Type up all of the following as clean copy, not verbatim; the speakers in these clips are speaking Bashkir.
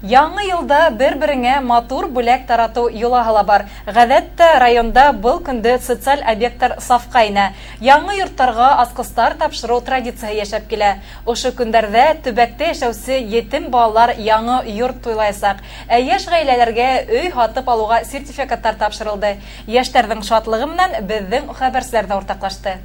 Яңы йылда бер-береңә матур бүләк таратыу йолаһы ла бар. Ғәҙәттә, районда был көндө социаль объекттар сафҡа инә. Яңы йорттарға асҡыстар тапшырыу традицияһы йәшәп килә. Ошо көндәрҙә төбәктә йәшәүсе етем балалар яңы йорт туйлаясаҡ. Ә йәш ғаиләләргә өй һатып алыуға сертификаттар тапшырылды. Йәштәрҙең шатлығы менән беҙҙең хәбәрселәр ҙә уртаҡлашты.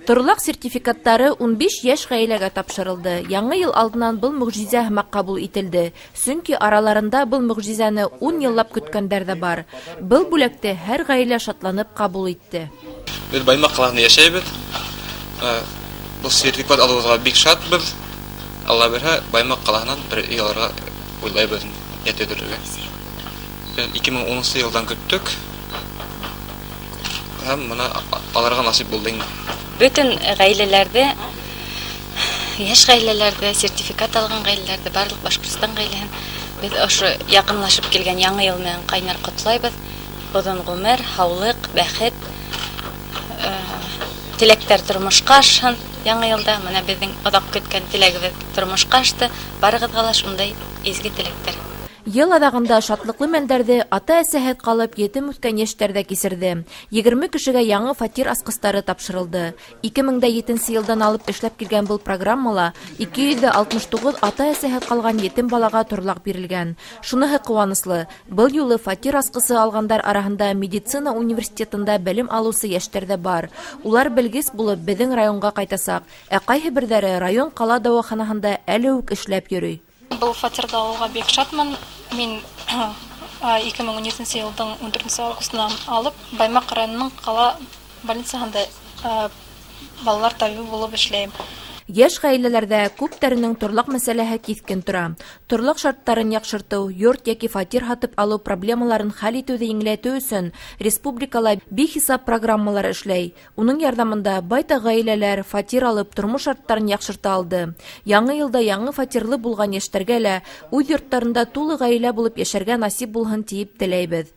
Торлаҡ сертификаттары 15 йәш ғаиләгә тапшырылды. Яңы йыл алдынан был мөғжизә һымаҡ ҡабул ителде. Сөнки араларында был мөғжизәне 10 йыллап көткәндәр ҙә бар. Был бүләкте һәр ғаилә шатланып ҡабул итте. Беҙ Баймаҡ ҡалаһында йәшәйбеҙ. Был сертификат алыуыбыҙға бик шатбыҙ. Алла бирһә, Баймаҡ ҡалаһынан бер өй алырға уйлайбыҙ, ниәт төҙөргә. Беҙ 2010 йылдан көттөк. Һәм бына алырға насип булды инде. Бөтөн ғаиләләрҙе, йәш ғаиләләрҙе, сертификат алған ғаиләләрҙе, барлыҡ Башҡортостан ғаиләһен беҙ ошо яҡынлашып килгән Яңы йыл менән ҡайнар ҡотлайбыҙ. Оҙон ғүмер, һаулыҡ, бәхет, теләктәр тормошҡа ашһын яңы йылда. Бына беҙҙең оҙаҡ көткән теләгебеҙ тормошҡа ашты. Барығыҙға ла шундай изге теләктәр. Йыл аҙағында шатлыҡлы мәлдәрҙе ата-әсәһеҙ ҡалып етем үҫкән йәштәр ҙә кисерҙе. 20 кешегә яңы фатир асҡыстары тапшырылды. 2007 йылдан алып эшләп килгән был программала 269 ата-әсәһеҙ ҡалған етем балаға торлаҡ бирелгән. Шуныһы ҡыуаныслы, был юлы фатир асҡысы алғандар араһында медицина университетында белем алыусы йәштәр ҙә бар. Улар белгес булып беҙҙең районға ҡайтасаҡ, ә ҡайһы берҙәре район ҡала дауаханаһында әле үк эшләп йөрөй. Был фатирҙы алыуға бик шатмын. Мин 2017 йылдың 14 августынан алып Баймаҡ районының ҡала больницаһында балалар табибы булып эшләйем. Йәш ғаиләләрҙә күптәренең торлаҡ мәсьәләһе киҫкен тора. Торлаҡ шарттарын яҡшыртыу, йорт йәки фатир һатып алыу проблемаларын хәл итеүҙе еңеләйтеү өсөн республикала бихисап программалар эшләй. Уның ярҙамында байтаҡ ғаиләләр фатир алып тормош шарттарын яҡшырта алды. Яңы йылда яңы фатирлы булған йәштәргә лә үҙ йорттарында тулы ғаилә булып йәшәргә насип булһын тиеп теләйбеҙ.